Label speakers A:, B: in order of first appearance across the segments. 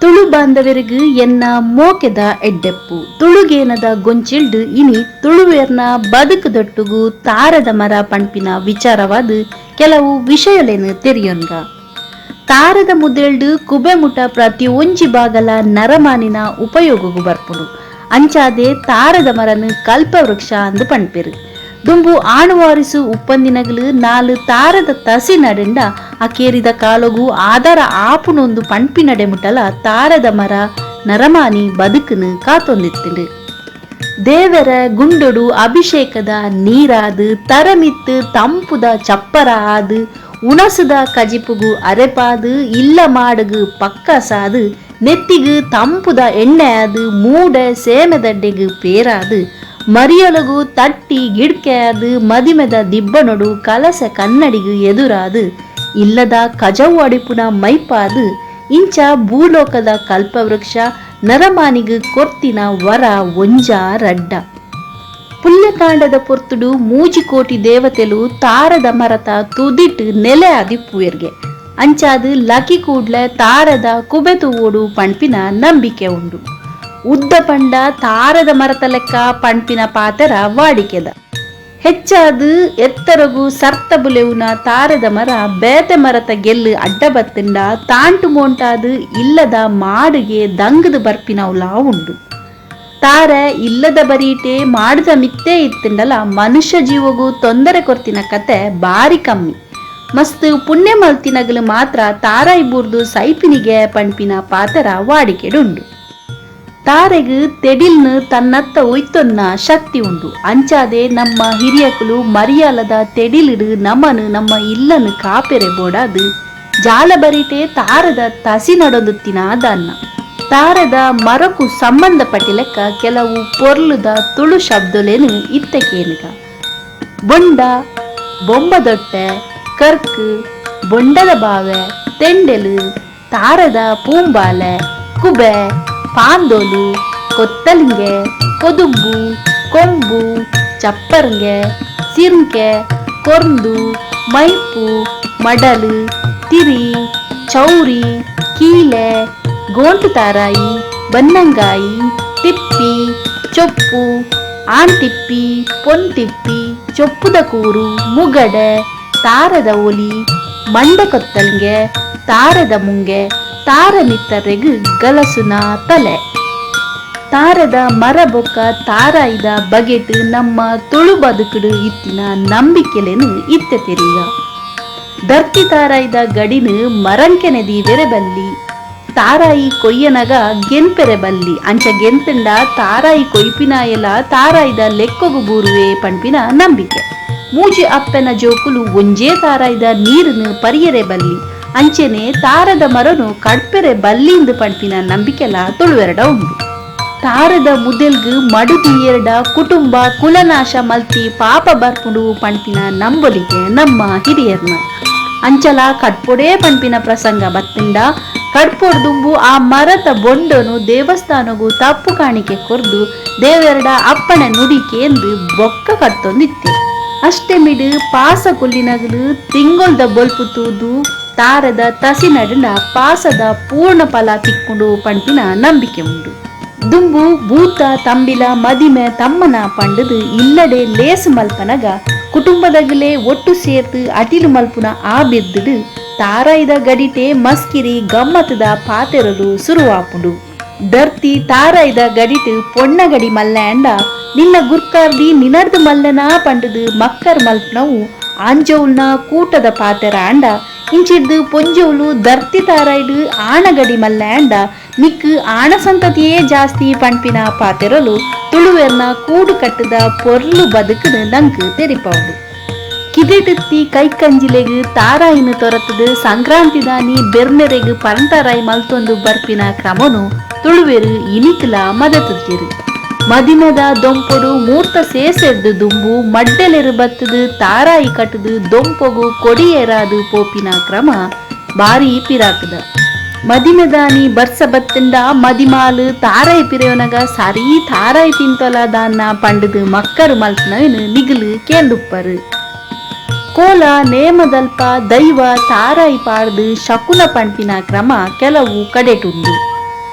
A: Tulu ಬಾಂಧವರಿಗೆ ಎನ್ನ ಮೋಕೆದ ಎಡ್ಡೆಪ್ಪು. ತುಳುಗೇನದ ಗೊಂಚಿಲ್ಡ್ ಇನಿ ತುಳುವೇರ್ನ ಬದುಕುದೊಟ್ಟುಗು ತಾರದ ಮರ ಪಣ್ಪಿನ ವಿಚಾರವಾದ ಕೆಲವು ವಿಷಯಲೇನು ತೆರಿಯೊನ್ಗ. ತಾರದ ಮುದೆಲ್ಡ್ ಕುಬೆಮುಟ ಪ್ರತಿ ಒಂಜಿ ಬಾಗಲ ನರಮಾನಿನ ಉಪಯೋಗಗು ಬರ್ಪುಂಡು. ಅಂಚಾದೆ ತಾರದ ಮರನು ಕಲ್ಪವೃಕ್ಷ ಅಂದು ಪಣ್ಪೆರು. ದುಂಬು ಆಣುವಾರಿಸು ಉಪ್ಪಂದಿನಗಲು ನಾಲು ತಾರದ ತಸಿ ನಡುಂಡ ಅಕೇರಿದ ಕಾಲಗು ಆಧಾರ ಆಪುನೊಂದು ಪಣ್ಪಿನಡೆ ಮುಟಲ ತಾರದ ಮರ ನರಮಾನಿ ಬದುಕುನು ಕಾತೊಂದಿತ್ತುಂಡು. ದೇವರ ಗುಂಡೊಡು ಅಭಿಷೇಕದ ನೀರಾದು, ತರಮಿತ್ತು ತಂಪುದ ಚಪ್ಪರ ಆದು, ಉಣಸುದ ಕಜಿಪುಗು ಅರೆಪಾದು, ಇಲ್ಲ ಮಾಡುಗು ಪಕ್ಕಸಾದು, ನೆತ್ತಿಗು ತಂಪುದ ಎಣ್ಣೆ ಆದು, ಮೂಡ ಸೇಮೆದಡ್ಡೆಗು ಪೇರಾದು, ಮರಿಯೊಲಗು ತಟ್ಟಿ ಗಿಡ್ಕೆ ಆದು, ಮದಿಮೆದ ದಿಬ್ಬನೊಡು ಕಲಸ ಕನ್ನಡಿಗು ಎದುರಾದು, ಇಲ್ಲದ ಕಜವು ಅಡಿಪುನ ಮೈಪಾದು, ಇಂಚ ಭೂಲೋಕದ ಕಲ್ಪವೃಕ್ಷ ನರಮಾನಿಗು ಕೊರ್ತಿನ ವರ ಒಂಜಾ ರಡ್ಡ. ಪುಲ್ಯಕಾಂಡದ ಪೊರ್ತುಡು ಮೂಜಿಕೋಟಿ ದೇವತೆಲು ತಾರದ ಮರತ ತುದಿಟ್ ನೆಲೆ ಆದಿಪ್ಪುವೆರ್ಗೆ. ಅಂಚಾದು ಲಕಿ ಕೂಡ್ಲೆ ತಾರದ ಕುಬೆ ತೂವೊಡು ಪಣ್ಪಿನ ನಂಬಿಕೆ ಉಂಡು. ಉದ್ದ ಪಂಡ ತಾರದ ಮರತ ಲೆಕ್ಕ ಪಣ್ಪಿನ ಪಾತೆರ ವಾಡಿಕೆದ. ಹೆಚ್ಚಾದು ಎತ್ತರಗು ಸರ್ತ ಬುಲೆವುನ ತಾರದ ಮರ ಬೇತೆ ಮರತ ಗೆಲ್ಲು ಅಡ್ಡ ಬತ್ತುಂಡ ತಾಂಟು ಮೋಂಟಾದು ಇಲ್ಲದ ಮಾಡುಗೆ ದಂಗದು ಬರ್ಪಿನವುಲಾ ಉಂಡು. ತಾರೆ ಇಲ್ಲದ ಬರೀಟೆ ಮಾಡದ ಮಿತ್ತೇ ಇತ್ತುಂಡಲ ಮನುಷ್ಯ ಜೀವಗೂ ತೊಂದರೆ ಕೊರ್ತಿನ ಕತೆ ಬಾರಿ ಕಮ್ಮಿ. ಮಸ್ತ್ ಪುಣ್ಯ ಮಲ್ತಿನಗಲು ಮಾತ್ರ ತಾರಾಯಿ ಬೂರ್ದು ಸೈಪಿನಿಗೆ ಪಣ್ಪಿನ ಪಾತೆರ ವಾಡಿಕೆಡುಂಡು. ತಾರೆಗು ತೆಡಿಲ್ನು ತನ್ನತ್ತ ಒಯ್ತೊನ್ನ ಶಕ್ತಿ ಉಂಡು. ಅಂಚಾದೆ ನಮ್ಮ ಹಿರಿಯಕುಲು ಮರಿಯಾಲದ ತೆಡಿಲಿಡು ನಮನು ನಮ್ಮ ಇಲ್ಲನು ಕಾಪೆರೆ ಬೋಡಾದು ಜಾಲ ಬರೀಟೆ ತಾರದ ತಸಿ ನಡೊಂದುತ್ತಿನ ದಾನ್ನ. ತಾರದ ಮರಕು ಸಂಬಂಧಪಟ್ಟಿ ಲೆಕ್ಕ ಕೆಲವು ಪೊರ್ಲುದ ತುಳು ಶಬ್ದಲೇನು ಇತ್ತಕೇನುಗ. ಬೊಂಡ, ಬೊಂಬದೊಟ್ಟೆ, ಕರ್ಕ್, ಬೊಂಡದ ಬಾವೆ, ತೆಂಡೆಲು, ತಾರದ ಪೂಂಬಾಲೆ, ಕುಬೆ, ಪಾಂದೋಲು, ಕೊತ್ತಲಿಂಗೆ, ಕೊದುಂಬು, ಕೊಂಬು, ಚಪ್ಪರಂಗೆ, ಸಿರ್ಂಕೆ, ಕೊರ್ಂದು, ಮೈಪು, ಮಡಲು, ತಿರಿ, ಚೌರಿ, ಕೀಲೆ, ಗೋಂಟು ತಾರಾಯಿ, ಬನ್ನಂಗಾಯಿ, ತಿಪ್ಪಿ, ಚೊಪ್ಪು, ಆಣ್ತಿಪ್ಪಿ, ಪೊಂತಿಪ್ಪಿ, ಚೊಪ್ಪುದ ಕೂರು, ಮುಗಡೆ, ತಾರದ ಒಲಿ, ಮಂಡೆ ಕೊತ್ತಲ್ಗೆ, ತಾರದ ಮುಂಗೆ, ತಾರ ಮಿತ್ತರೆಗ್ ಗಲಸುನ ತಲೆ. ತಾರದ ಮರ ಬೊಕ್ಕ ತಾರಾಯಿದ ಬಗೆಟ್ ನಮ್ಮ ತುಳು ಬದುಕುಡು ಇತ್ತಿನ ನಂಬಿಕೆಲೇನು ಇತ್ತೆ ತೆರಿಗ. ದರ್ತಿ ತಾರಾಯಿದ ಗಡಿನು ಮರಂಕೆನೆ ದೀವೆರೆ ಬಲ್ಲಿ, ತಾರಾಯಿ ಕೊಯ್ಯನಗ ಗೆನ್ಪೆರೆ ಬಲ್ಲಿ, ಅಂಚ ಗೆಂತಂಡ ತಾರಾಯಿ ಕೊಯ್ಪಿನಾಯಲ ತಾರಾಯಿದ ಲೆಕ್ಕೊಗು ಬೂರುವೆ ಪಣ್ಪಿನ ನಂಬಿಕೆ. ಮೂಜಿ ಅಪ್ಪೆನ ಜೋಕುಲು ಒಂಜೇ ತಾರಾಯಿದ ನೀರನ್ನು ಪರಿಯರೆ ಬಲ್ಲಿ, ಅಂಚೆನೆ ತಾರದ ಮರನು ಕಡ್ಪೆರೆ ಬಲ್ಲಿಂದು ಪಣ್ಪಿನ ನಂಬಿಕೆಲ ತುಳುವೆರಡ ಉಂಡು. ತಾರದ ಮುದೆಲ್ಗ್ ಮಡುದಿಯೆರಡ ಕುಟುಂಬ ಕುಲನಾಶ ಮಲ್ತಿ ಪಾಪ ಬರ್ಪುಂಡು ಪಣ್ಪಿನ ನಂಬೊಲಿಗೆ ನಮ್ಮ ಹಿರಿಯರ್ನ. ಅಂಚಲ ಕಡ್ಪೊಡೇ ಪಣ್ಪಿನ ಪ್ರಸಂಗ ಬತ್ತಿಂಡ ಕಡ್ಪೊಡ್ದುಂಬು ಆ ಮರತ ಬೊಂಡನು ದೇವಸ್ಥಾನಗು ತಪ್ಪು ಕಾಣಿಕೆ ಕೊರ್ದು ದೇವೆರಡ ಅಪ್ಪಣೆ ನುಡಿಕೆ ಎಂದು ಬೊಕ್ಕ ಕಟ್ಟೊಂದಿತ್ತೆ. ಅಷ್ಟೆಮಿಡು ಪಾಸ ಕುಲ್ಲಿನಗಲು ತಿಂಗೊಲ್ದ ಬೊಲ್ಪು ತೂದು ತಾರದ ತಸಿ ನಡುನ ಪಾಸದ ಪೂರ್ಣ ಫಲ ತಿಕ್ಕೊಂಡು ಪಣ್ಪಿನ ನಂಬಿಕೆ ಉಂಡು. ದುಂಬು ಭೂತ ತಂಬಿಲ ಮದಿಮೆ ತಮ್ಮನ ಪಂಡದು ಇಲ್ಲಡೆ ಲೇಸು ಮಲ್ಪನಗ ಕುಟುಂಬದಗಲೇ ಒಟ್ಟು ಸೇರ್ತು ಅಟಿಲು ಮಲ್ಪುನ ಆ ಬಿದ್ದುಡು ತಾರಾಯಿದ ಗಡಿಟೆ ಮಸ್ಕಿರಿ ಗಮ್ಮತದ ಪಾತೆರಲು ಸುರುವಾಪುಂಡು. ದರ್ತಿ ತಾರಾಯಿದ ಗಡಿಟು ಪೊಣ್ಣಗಡಿ ಮಲ್ಯಾಂಡ ನಿನ್ನ ಗುರ್ಕಾರ್ದಿ ನಿನರ್ದು ಮಲ್ಲನಾ ಪಂಡದು ಮಕ್ಕರ್ ಮಲ್ಪನವು ಆಂಜೌಲ್ನ ಕೂಟದ ಪಾತೆರ ಆಂಡ, ಇಂಚಿಡ್ದು ಪೊಂಜೋಲು ದರ್ತಿ ತಾರಾಯ್ಡು ಆಣಗಡಿ ಮಲ್ಯಾಂಡ ನಿಕ್ಕು ಆಣ ಸಂತತಿಯೇ ಜಾಸ್ತಿ ಪಣ್ಪಿನ ಪಾತೆರಲು ತುಳುವೆರ್ನ ಕೂಡು ಕಟ್ಟದ ಪೊರ್ಲು ಬದುಕುನು ನಂಕ್ ತೆರಿಪೌಂಡು. ಕಿದೆಟುತ್ತಿ ಕೈಕಂಜಿಲೆಗ್ ತಾರಾಯಿನ ತೊರತದು ಸಂಕ್ರಾಂತಿದಾನಿ ಬೆರ್ಮೆರೆಗ್ ಪರಂತಾರಾಯಿ ಮಲ್ತೊಂದು ಬರ್ಪಿನ ಕ್ರಮನು ತುಳುವೆರು ಇನಿಕ್ಲ ಮದತುಜ್ಜೆರು. ಮದಿಮದ ದೊಂಪೊಡು ಮೂರ್ತ ಸೇಸೆರ್ದು ದುಂಬು ಮಡ್ಡೆಲೆರು ಬತ್ತದು ತಾರಾಯಿ ಕಟ್ಟದು ದೊಂಪೊಗು ಕೊಡಿಯೇರಾದು ಪೋಪಿನ ಕ್ರಮ ಬಾರಿ ಪಿರಾಕದ. ಮದಿಮೆದಾನಿ ಬರ್ಸ ಬತ್ತಂಡ ಮದಿಮಾಲು ತಾರಾಯಿ ಪಿರೆಯೋನಗ ಸರಿ ತಾರಾಯಿ ತಿಂತೊಲ ದಾನ್ನ ಪಂಡದು ಮಕ್ಕರು ಮಲ್ಪನವಿನ ನಿಗುಲು ಕೇಂದುಪ್ಪರು. ಕೋಲ ನೇಮದಲ್ಪ ದೈವ ತಾರಾಯಿ ಪಾಡ್ದು ಶಕುನ ಪಣ್ಪಿನ ಕ್ರಮ ಕೆಲವು ಕಡೆಟುಂಡು.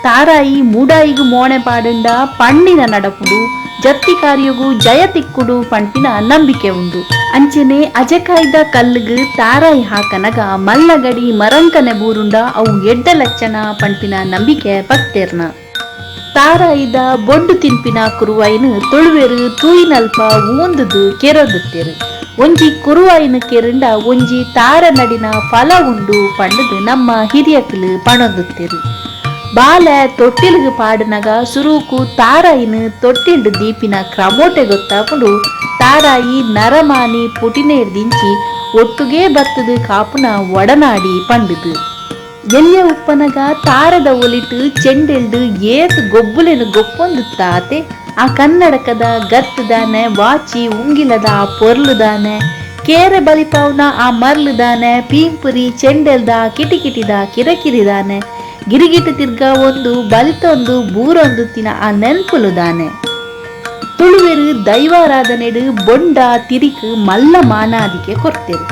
A: ತಾರಾಯಿ ಮೂಡಾಯಿಗ್ ಮೋಣೆ ಪಾಡುಂಡ ಪಣ್ಣಿನ ನಡಪುಡು ಜತ್ತಿ ಕಾರ್ಯಗು ಜಯ ತಿಕ್ಕುಡು ಪಣ್ಪಿನ ನಂಬಿಕೆ ಉಂಡು. ಅಂಚನೆ ಅಜಕಾಯ್ದ ಕಲ್ಲುಗು ತಾರಾಯಿ ಹಾಕನಗ ಮಲ್ಲಗಡಿ ಮರಂಕನೆ ಬೂರುಂಡ ಅವು ಎಡ್ಡ ಲಕ್ಷಣ ಪಣ್ಪಿನ ನಂಬಿಕೆ ಭಕ್ತೆರ್ನ. ತಾರಾಯಿದ ಬೊಡ್ಡು ತಿನ್ಪಿನ ಕುರುವಾಯಿನ ತುಳುವೆರು ತೂಯಿನಲ್ಪ ಊಂದುದು ಕೆರೊಂದುತ್ತೆರು. ಒಂಜಿ ಕುರುವಾಯಿನ ಕೆರುಂಡ ಒಂಜಿ ತಾರ ನಡಿನ ಫಲ ಉಂಡು ಪಂಡುದು ನಮ್ಮ ಹಿರಿಯಕುಲು ಪಣೊಂದುತ್ತೆರು. ಬಾಲೆ ತೊಟ್ಟಿಲ್ಗ್ ಪಾಡುನಗ ಸುರುಕು ತಾರಾಯಿನ ತೊಟ್ಟಿಲ್ಡ್ ದೀಪಿನ ಕ್ರಮೋಟೆ ಗೊತ್ತಾಪುಂಡು. ತಾರಾಯಿ ನರಮಾನಿ ಪುಟಿನೇರ್ದಿಂಚಿ ಒಟ್ಟುಗೇ ಬತ್ತದು ಕಾಪುನ ಒಡನಾಡಿ ಪಂಡುದು. ಎಲ್ಯ ಉಪ್ಪನಗ ತಾರದ ಒಲಿಟ್ ಚೆಂಡೆಲ್ಡ್ ಏತ್ ಗೊಬ್ಬುಲೆನು ಗೊಪ್ಪೊಂದುತ್ತಾತೆ. ಆ ಕನ್ನಡಕದ ಗತ್ತುದಾನೆ, ವಾಚಿ ಉಂಗಿಲದ ಆ ಪೊರ್ಲುದಾನೆ, ಕೇರೆ ಬಲಿಪಾವ್ನ ಆ ಮರ್ಲುದಾನೆ, ಪೀಂಪುರಿ ಚೆಂಡೆಲ್ದ ಕಿಟಿಕಿಟಿದ ಕಿರಕಿರಿದಾನೆ, ಗಿರಿಗಿಟ ತಿರ್ಗ ಒಂದು ಬಲಿತೊಂದು ಬೂರೊಂದು ತಿನ ಆ ನೆನ್ಪುಲುದಾನೆ. ತುಳುವೆರು ದೈವಾರಾಧನೆಡು ಬೊಂಡ ತಿರಿಕ್ ಮಲ್ಲ ಮಾನಾದಿಕೆ ಕೊರ್ತೆರು.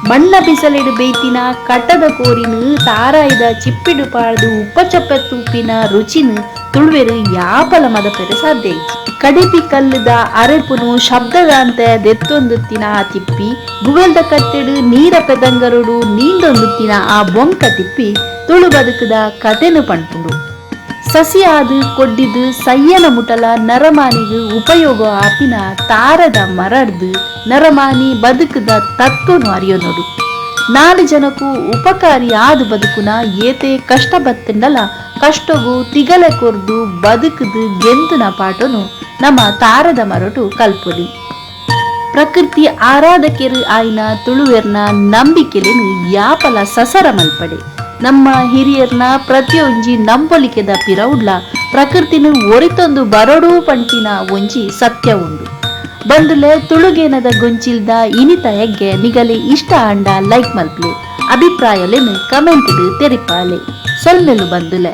A: ಮಣ್ಣ ಬಿಸಲೆಡು ಬೇಯ್ತಿನ ಕಟ್ಟದ ಕೋರಿನು ತಾರಾಯ್ದ ಚಿಪ್ಪಿಡು ಪಾಡ್ದು ಉಪ್ಪಚಪ್ಪೆ ತೂಪಿನ ರುಚಿನು ತುಳುವೆರು ಯಾಪಲ ಮದಪೆರೆ ಸಾಧ್ಯ ಇಜ್ಜಿ. ಕಡಿಪಿ ಕಲ್ಲುದ ಅರೆಪುನು ಶಬ್ದದಾಂತೆ ದೆತ್ತೊಂದುತ್ತಿನ ಆ ತಿಪ್ಪಿ, ಗುವೆಲ್ದ ಕಟ್ಟೆಡು ನೀರ ಪೆದಂಗರುಡು ನೀಂದೊಂದುತ್ತಿನ ಆ ಬೊಂಕ ತಿಪ್ಪಿ ತುಳು ಬದುಕುದ ಕತೆನು ಪಣ್ಪುಂಡು. ಸಸಿಯಾದು ಕೊಡ್ಡಿದು ಸಯ್ಯನ ಮುಟಲ ನರಮಾನಿಗು ಉಪಯೋಗ ಆಪಿನ ತಾರದ ಮರಡ್ದು ನರಮಾನಿ ಬದುಕುದ ತತ್ವನು ಅರಿಯೊನೊಡು. ನಾಲು ಜನಕ್ಕೂ ಉಪಕಾರಿ ಆದು ಬದುಕುನ ಏತೆ ಕಷ್ಟ ಬತ್ತಂಡಲ ಕಷ್ಟಗು ತಿಗಲೆ ಕೊರ್ದು ಬದುಕುದು ಗೆಂದುನ ಪಾಟನು ನಮ್ಮ ತಾರದ ಮರಟು ಕಲ್ಪೊಲಿ. ಪ್ರಕೃತಿ ಆರಾಧಕೆರು ಆಯ್ನ ತುಳುವೆರ್ನ ನಂಬಿಕೆಲೆನು ಯಾಪಲ ಸಸರ ಮಲ್ಪಡೆ. ನಮ್ಮ ಹಿರಿಯರ್ನ ಪ್ರತಿಯೊಂಜಿ ನಂಬೊಲಿಕೆದ ಪಿರವುಡ್ಲ ಪ್ರಕೃತಿನ ಒರಿತೊಂದು ಬರಡು ಪಂಟಿನ ಒಂಜಿ ಸತ್ಯ ಉಂಡು. ಬಂದುಲೆ ತುಳುಗೇನದ ಗೊಂಚಿಲ್ದ ಇನಿತ ಹೆಗ್ಗೆ ನಿಗಲಿ ಇಷ್ಟ ಅಂಡ ಲೈಕ್ ಮಲ್ಪ್ಲೆ, ಅಭಿಪ್ರಾಯಲೆನು ಕಮೆಂಟ್ ತೆರಿಪಾಲೆ. ಸೊಲ್ಮೆಲು ಬಂದುಲೆ.